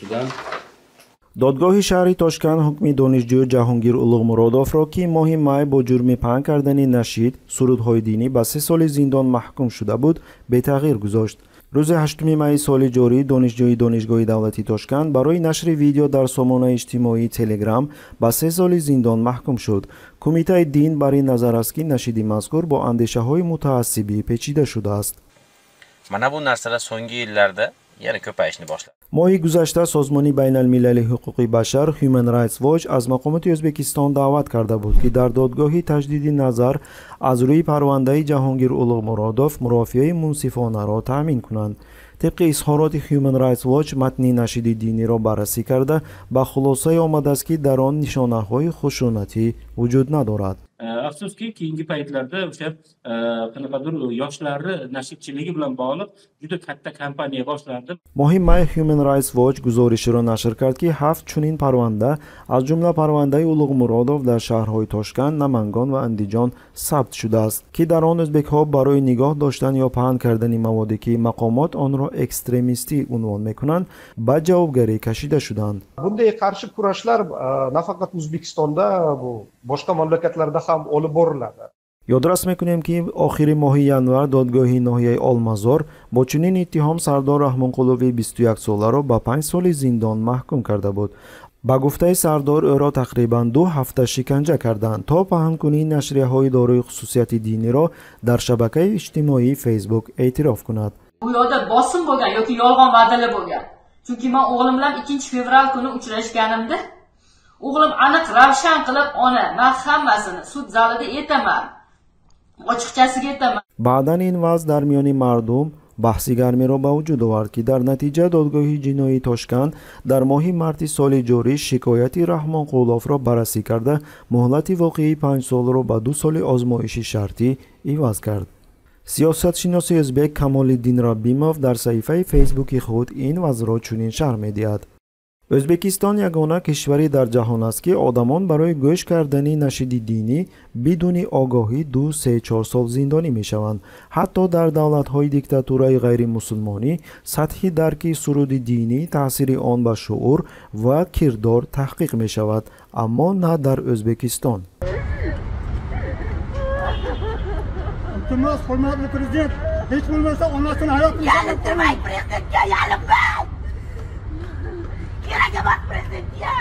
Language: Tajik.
ustidan Додгоҳи шаҳри Тошканд ҳукми донишҷӯ Ҷаҳонгир Улуғмуродовро, ки моҳи май бо ҷурми паҳн кардани нашид сурудҳои динӣ ба 3 соли зиндон маҳкум шуда буд, бетағйир гузошт. Рӯзи 8 майи соли ҷорӣ донишҷӯи Донишгоҳи давлатии Тошканд барои нашри видео дар сомонаи иҷтимоии Телеграм ба 3 соли зиндон маҳкум шуд. Кумитаи дин бар ин назар аст, ки нашиди мазкур бо андешаҳои мутаассибӣ печида шудааст. Mana bu narsalar so'nggi yillarda yana ko'payishni boshladi. Моҳи гузашта Созмони байналмилалии ҳуқуқи башар Human Rights Watch аз мақомоти Ӯзбекистон даъват карда буд, ки дар додгоҳи таҷдиди назар аз рӯи парвандаи Ҷаҳонгир Улуғмуродов мурофиаи мунсифонаро таъмин кунанд. Тибқи изҳороти Human Rights Watch, матни нашиди диниро баррасӣ карда, ба хулосае омадааст, ки дар он нишонаҳои хушунатӣ вуҷуд надорад. Afsuski, keyingi paytlarda o'sha qanaqadir yoshlarni nashidchiligi bilan bog'liq juda katta kampaniya boshlandi. Моҳи май Human Rights Watch гузоришеро нашр кард, ки ҳафт чунин парванда, аз ҷумла парвандаи Улуғмуродов, дар шаҳрҳои Тошканд, Намангон ва Андиҷон сабт шудааст, ки дар он ӯзбекҳо барои нигоҳ доштан ё паҳн кардани маводе, ки мақомот онро экстремистӣ унвон мекунанд, ба ҷавобгарӣ кашида шуданд. Bunday qarshi kurashlar nafaqat O'zbekistonda, bu boshqa mamlakatlarda ham olib boriladi. Ёдрас мекунем, ки охири моҳи январ додгоҳи ноҳияи Олмазор бо чунин иттиҳом Сардор Раҳмонқулови 21-соларо ба 5 соли зиндон маҳкум карда буд. Ба гуфтаи Сардор, ӯро тақрибан 2 ҳафта шиканҷа карданд, то паҳнкунии нашрияҳои дорои хусусияти диниро дар шабакаи иҷтимоии Фейсбук эътироф кунад. Bu yoqda bosim bo'lgan yoki yolg'on va'dalar bo'lgan, chunki man o'g'lim bilan 2 fevral kuni uchrashganimda o'g'lim aniq, ravshan qilib: "Ona, man hammasini sud zalida aytaman, ochiqchasiga aytaman." Баъдан ин вазъ дар миёни мардум баҳси гармиро ба вуҷуд овард, ки дар натиҷа додгоҳи ҷиноии Тошканд дар моҳи марти соли ҷорӣ шикояти Раҳмонқуловро баррасӣ карда, муҳлати воқеии 5 солро ба 2 соли озмоиши шартӣ иваз кард. Сиёсатшиноси ӯзбек Камолиддин Раббимов дар саҳифаи Фейсбуки худ ин вазъро чунин шарҳ медиҳад: Ӯзбекистон ягона кишваре дар ҷаҳон аст, ки одамон барои гӯш кардани нашиди динӣ бидуни огоҳӣ 2, 3, 4 сол зиндонӣ мешаванд. Ҳатто дар давлатҳои диктатураи ғайримусулмонӣ сатҳи дарки суруди динӣ, таъсири он ба шуур ва кирдор таҳқиқ мешавад, аммо на дар Ӯзбекистон. Iltimos, hurmatli prezident, hech bo'lmasa onasini hayotini Yalintirmang prezidentga, yalinmang! Kerak emas prezidentga!